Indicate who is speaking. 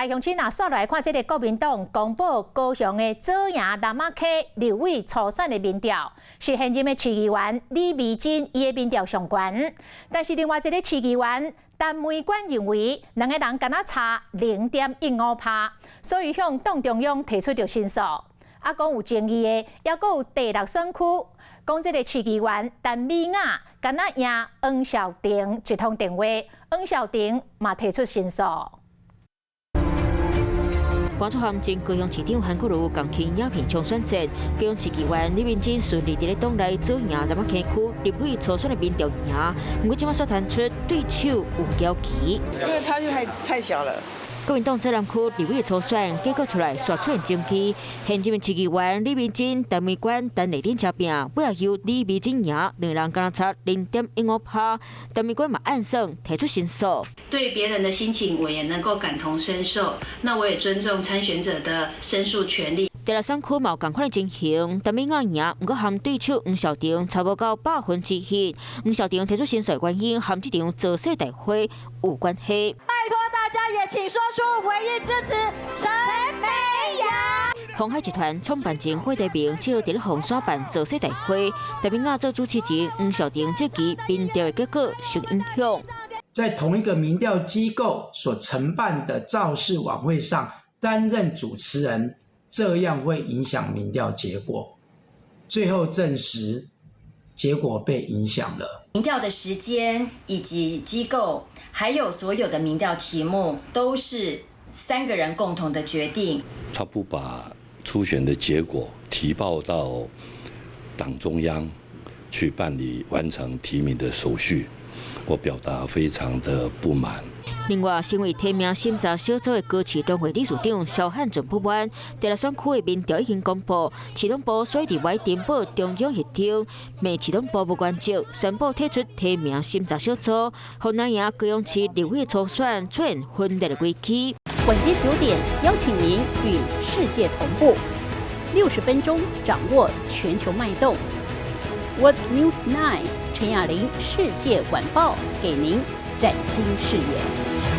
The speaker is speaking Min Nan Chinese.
Speaker 1: 鄉親啊，煞來看這个國民黨公布高雄的左營南仔溪立委初選的民調，是現任的市議員李眉蓁伊的民調上懸，但是另外一个市議員陳美娟認為兩个人敢若差0.15趴，所以向黨中央提出著申訴。啊，講有爭議的，猶閣有第六選區，講這个市議員陳美雅敢若贏黃少婷一通電話，黃少婷嘛提出申訴。
Speaker 2: 關注陷阱高雄市長韓國瑜仝去影片搶選戰，高雄市議員李眉蓁順利佇咧黨內左營南仔溪區立委初選的民調贏，毋過這擺煞傳出對手有交期，
Speaker 3: 因為差距太小了。
Speaker 2: 國民黨左南區立委初選結果出來，煞出現爭議。現任市議員李眉蓁、陳美娟、陳麗頂車拼，尾後由李眉蓁贏，兩人敢若差0.15趴。陳美娟嘛按算提出申訴。
Speaker 4: 對別人的心情，我也能夠感同身受。那我也尊重參選者的申訴權利。
Speaker 2: 第六選區嘛有仝款的情形，陳美雅贏，毋過和對手黃少婷差無夠1%。黃少婷提出申訴的原因，和這場造勢大會有關係。
Speaker 5: 拜託大家也請說出唯一支持陳美雅。
Speaker 2: 鴻海集團創辦人郭台銘就佇咧鳳山辦造勢大會，陳美雅做主持人，黃少婷這期民調的結果受影響。
Speaker 6: 在同一個民調機構所承辦的造勢晚會上擔任主持人，這樣會影響民調結果。最後證實，結果被影響了。
Speaker 7: 民調的時間以及機構，還有所有的民調題目，都是三個人共同的決定。
Speaker 8: 他不把初選的結果提報到黨中央去辦理完成提名的手續，我表達非常的不滿。
Speaker 2: 另外，身為提名審查小組的高市農會理事長蕭漢俊不滿，第六選區的民調已經公布，市黨部所以佇呈報中央協調，罵市黨部無原則，宣布退出提名審查小組，予藍營高雄市立委初選出現分裂的危機。
Speaker 9: 晚間9點，邀請您與世界同步，60分鐘掌握全球脈動。World News 9 陳雅玲世界晚報，給您嶄新視野。